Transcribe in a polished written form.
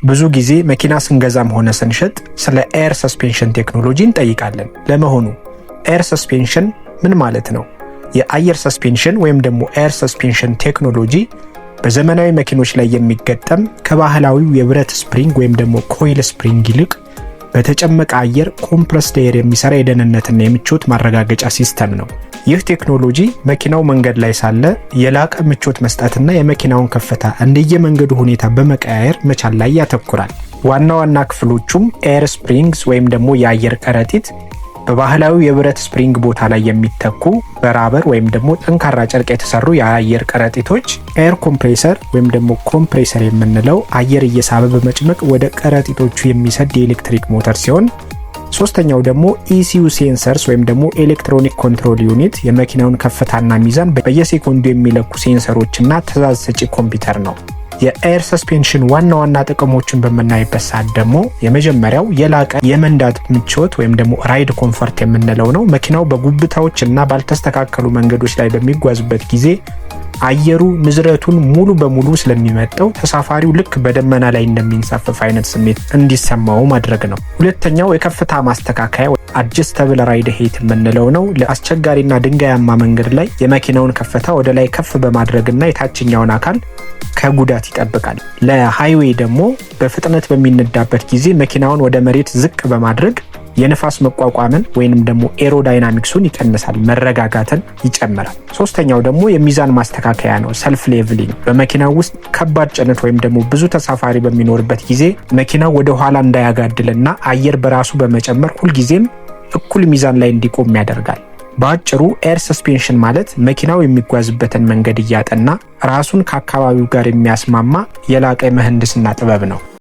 ብዙ ጊዜ መኪና ስንገዛም ሆነ ስንሸጥ ስለ air suspension ቴክኖሎጂ እንጠይቃለን። ለመሆኑ air suspension ምን ማለት ነው? የአየር suspension ወይም ደግሞ air suspension ቴክኖሎጂ በዘመናዊ መኪኖች ላይ የሚገጠም፣ ከባህላዊው የብረት spring ወይም ደግሞ coil spring ይልቅ በተጨመቀ አየር፣ compressed air የሚሰራ የደህንነትና የምቾት ማረጋገጫ system ነው። ይህ ቴክኖሎጂ መኪናው መንገድ ላይ ሳለ የላቀ ምቾት መስጠትና የመኪናውን ከፍታ እንደየመንገዱ ሁኔታ በመቀያየር መቻል ላይ ያተኩራል። ዋና ዋና ክፍሎቹም air springs ወይም ደግሞ የአየር ከረጢት፣ በባህላዊ የብረት spring ቦታ ላይ የሚተኩ በ rubber ወይም ደግሞ ጠንካራ ጨርቅ የተሰሩ የአየር ከረጢቶች፣ air compressor ወይም ደግሞ compressor የምንለው አየር እየሳበ በመጭመቅ ወደ ከረጢቶቹ የሚሰድ የኤሌክትሪክ ሞተር ሲሆን፣ ሶስተኛው ደግሞ ECU sensors ወይም ደግሞ electronic control unit፣ የመኪናውን ከፍታና ሚዛን በየሴኮንዱ የሚለኩ sensor ኦችና ትዕዛዝ ሰጪ ኮምፒውተር ነው። የ air suspension ዋና ዋና ጥቅሞችን በምናይበት ሰዓት ደግሞ የመጀመሪያው የላቀ የመንዳት ምቾት ወይም ደግሞ ride comfort የምንለው ነው። መኪናው በጉብታዎች እና ባልተስተካከሉ መንገዶች ላይ በሚጓዝበት ጊዜ አየሩ ንዝረቱን ሙሉ በሙሉ ስለሚመጠው ተሳፋሪው ልክ በደመና ላይ እንደሚንሳፈፍ አይነት ስሜት እንዲሰማው ማድረግ ነው። ሁለተኛው የከፍታ ማስተካከያ፣ adjustable ride height የምንለው ነው። ለአስቸጋሪና ድንጋያማ መንገድ ላይ የመኪናውን ከፍታ ወደ ላይ ከፍ በማድረግና የታችኛውን አካል ከጉዳት ይጠብቃል። ለ highway ደግሞ በፍጥነት በሚነዳበት ጊዜ መኪናውን ወደ መሬት ዝቅ በማድረግ የንፋስ መቋቋምን ወይንም ደግሞ aerodynamics ኡን ይቀንሳል፣ መረጋጋትን ይጨምራል። ሶስተኛው ደግሞ የሚዛን ማስተካከያ ነው፣ self leveling። በመኪናው ውስጥ ከባድ ጭነት ወይም ደግሞ ብዙ ተሳፋሪ በሚኖርበት ጊዜ መኪናው ወደ ኋላ እንዳያጋድልና አየር በራሱ በመጨመር ሁልጊዜም እኩል ሚዛን ላይ እንዲቆም ያደርጋል። በአጭሩ air suspension ማለት መኪናው የሚጓዝበትን መንገድ እያጠና ራሱን ከአካባቢው ጋር የሚያስማማ የላቀ የምህንድስና ጥበብ ነው።